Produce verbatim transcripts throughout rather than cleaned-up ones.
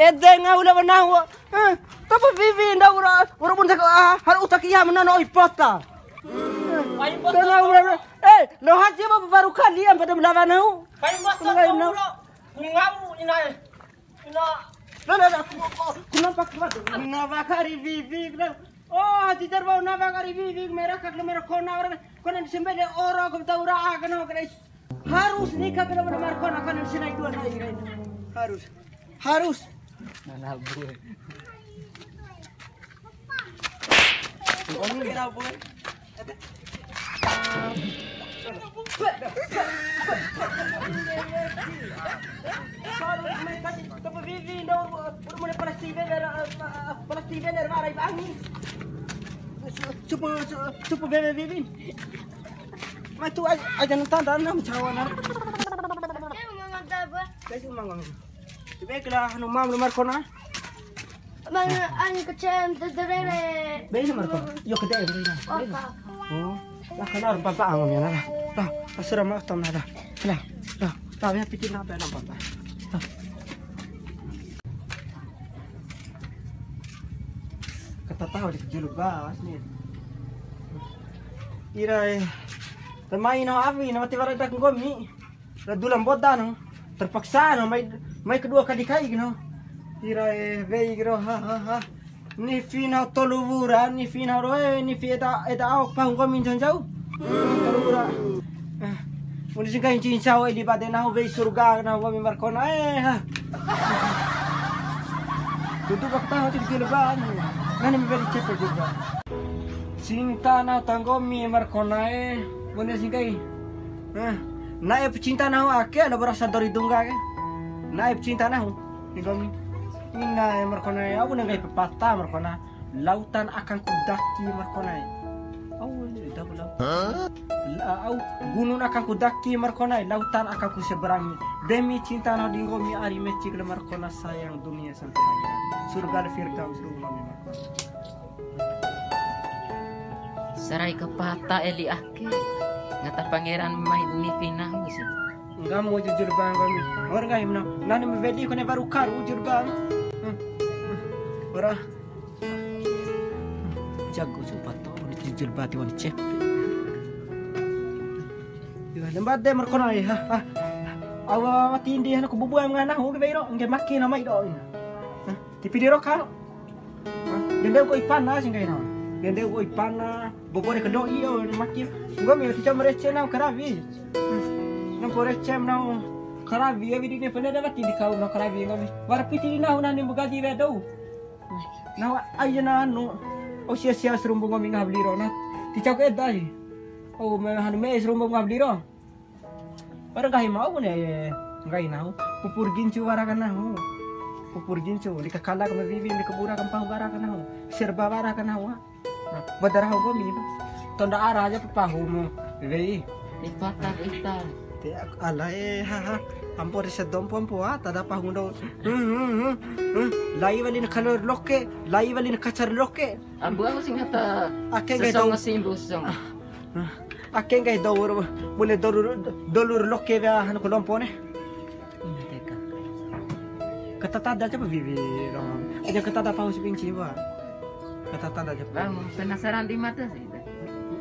Ede ngau la nahu. Eh, tapa vivi ndau ra, ura bun tak, ah, har utak iya mena no ipota. Pai pota. Ngau la. Eh, lo haji ba baru kali yang pada melawan nahu. Pai pota. Ngau ina. Ina. Lo, lo, lo, ku, ku, ku nampak kuat. Nawa kari vivi, lo. Oh, haji jar bau nawa kari vivi, merah kat, merah kona, orang kona di sembele oro, kau tahu ra, kena, kena. Harus nikah kena benar kona, kona sinai dua nai, harus. Harus. Mana bu? Ini kena bu. Harus, mai tadi, tapa vivi, ndau, udah mulai plastik bener, eh, plastik bener, marah ibu angin. Supu, supu, supu bebe vivi. Mai tu aja, aja nonton, dan nama cawan, ah. Kayak mama tak apa. Kayak mama. Coba kira anu mam nomor kona. Bang, ani kecem, tederere. Be nomor kona. Yo kede, be nomor. Oka. Oh. Lah, kan harus papa angum ya, lah. Lah, asura ma tam nada. Lah, lah, lah, ya pikir apa yang nampak, lah. Lah. Kata tahu di julu bas ni. Ira, eh. Temai no avi, no tiwara dak nggomi. Ra dula mboda no. Terpaksa no mai, mai kedua kali kai no. Ira e wei ro, ha, ha, ha. Ni fina tolu wura, ni fina ro e, ni fi eda, eda au pahu nggomi njanjau. Tolu wura. Eh, muni singkai cincau e di bade nahu wei surga nahu nggomi markona e, ha. Tutu bakta hati di lebaran. Nani me weli cepe juga. Cinta nahu ta nggomi markona e, muni singkai. Nah, na'e pecinta nahu ake, ada berasa dori dungga ke. Na'e pecinta nahu, ni nggomi. Ina e markona e, au na nggahi pepatah markona. Lautan akan kudaki markona e. Au, eda ku lau. La-, au, gunung akan kudaki markona e, lautan akan kuseberangi. Demi cinta nahu di nggomi ari meci kele markona sayang dunia sampai akhirat. Surga al-Firdaus ru nggomi markona. Sarai kapata eli ake. Ngata pangeran mai ni finahu si. Enggak mau jujur bang kami. Orang nggak himna. Nani mevedi kone baru karu jujur bang. Hmm. Hmm. Ora. Jago sumpah to, jujur bati wani cep. Iya, lembat de markona, ha, ha. Awa mati indi hana kububu am ngana hu beiro, ngge maki nama ido ina. Hah? Tipi diro karo. Hah? Dende ko ipana singgaina. Dende ko ipana, bobore kedo iyo maki. Nggomi tica merece na karawi. Hah? Nampo recem na karawi, ya widi ne pene da mati di kau na karawi nggomi. Wara piti di nahu nani mbugadi we dou. Nahu aina anu, oh sia-sia sarumbu nggomi ngaha beli ro na. Ticau ke eda si. Oh, me hanu me sarumbu ngaha beli ro. Wara nggahi mau ne, nggahi nahu. Pupur gincu wara ka nahu. Pupur gincu, di kakala ka ma wiwi, di kabura ka mpahu wara ka nahu. Serba wara ka nahu. Badarahu nggomi. Tonda ara aja pahu mu. Wei. Ipatan ita. Te ala e, ha, ha. Ampo ri sedompo ampo, ah, tada pahu ndo. Hmm, hmm, hmm, hmm. Lai wali na kalor loke, lai wali na kacar loke. Abu aku sing kata ake nggahi sesong dou. Simbu sesong. Ah, ah. Ake nggahi dou, bune dolu, dolu loke ba hanu kolompo ne. Ina teka. Kata tada coba vivi dong. Aja kata tada pahu si pinci ba. Kata tada coba. Bang, penasaran di mata sih.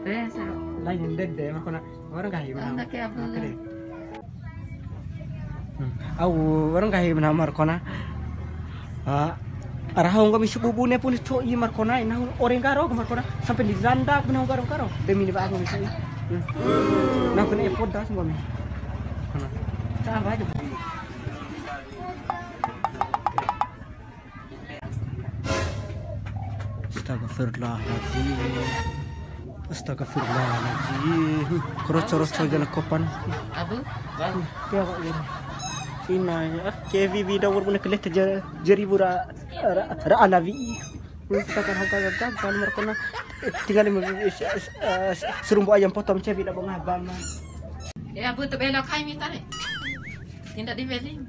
Penasaran. Lain dede makona. Orang kahi mana? Anak ya apa? Oke deh. Hmm. Au, orang kahi mana markona. Ah, raho nggomi sububu ne pun co'i markona, nahu ore nggaro markona, sampai di landa pun nahu nggaro nggaro. Demi ni ba aku misalnya. Hmm. Nahu kena poda nggomi. Nah. Coba aja. Astagfirullahaladzim. Astagfirullahaladzim. Kroco-roco jana kopan. Abu, bang. Tiap ini. Ina, ah, kevi vida warbuna kelihatan jari, jari bura, ra, ra alawi. Kita kan hoka gampang, markona tinggal lima, eh, eh, serumbu ayam potong cevi, tidak mau ngabang. Ya, Abu, tu belok kai minta deh. Tidak dibeli.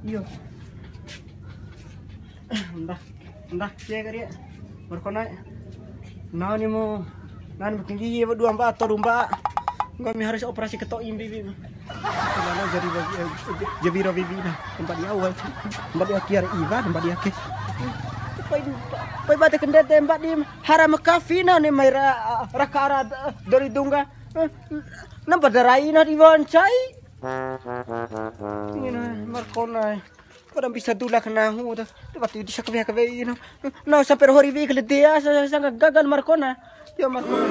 Iyo. Ndah, ndah, cie kari ya. Markona. Nau ni mu, nau ni mu tinggi, dua mba atau rumba. Nggomi harus operasi ketok imbi, bi. Jadi jadi ro vivi na. Tempat dia awal. Tempat dia kiar iwa, tempat dia ke. Pai pai bate kende tempat di haram kafi na ni mai ra rakara dari dungga. Nampa darai na di wancai. Ina Markona. Pada bisa dula kena hu ta. Wati di sakawe kawe ina. Nau sampai hori wi kele dia sanga gagal Markona. Yo Markona.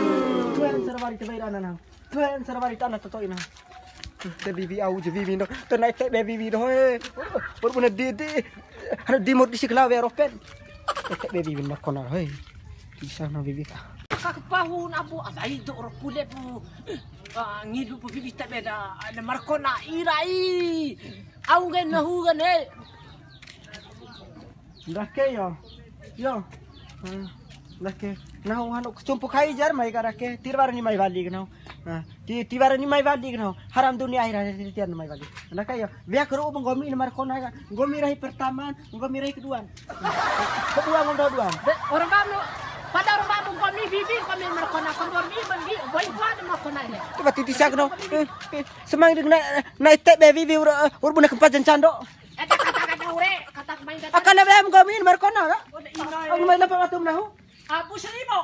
Tuan sarwari te bairana nau. Tuan sarwari tana toto ina. Te vivi au je vivi no. Te nai te be vivi do he. Baru puna di di. Hana di mur di sikla we ropen. Te be vivi Markona he. Bisa na vivi ka. Kak pahun abu alai do ro pule pu. Ah, ngidu pu vivi te be da Markona irai. Au nggahi nahu kan e. Ndake yo. Yo. Hmm. Ndake. Nahu hanu kacumpu kai jar mai ka ndake. Tiwara ni mai wali ke nahu. Nah, ti tiwara ni mai wali ke nahu. Haram dunia akhirat tiar mai wali. Ndake yo. Wea keru nggomi nomor kona ka. Nggomi rahi pertama, nggomi rahi kedua. Kedua nggomi dua. Be, orang kamu pada orang kamu nggomi bibi nggomi nomor kona nggomi bandi boy kuat nomor kona ini. Coba titi sak no. Eh, eh. Semang di na na ite be vivi ur ur bune kempa jancando. Eta kata-kata ure, kata main kata. Akana be am gomin Markona ka? Udah ino. Aku main apa atum nahu? Abu seribu.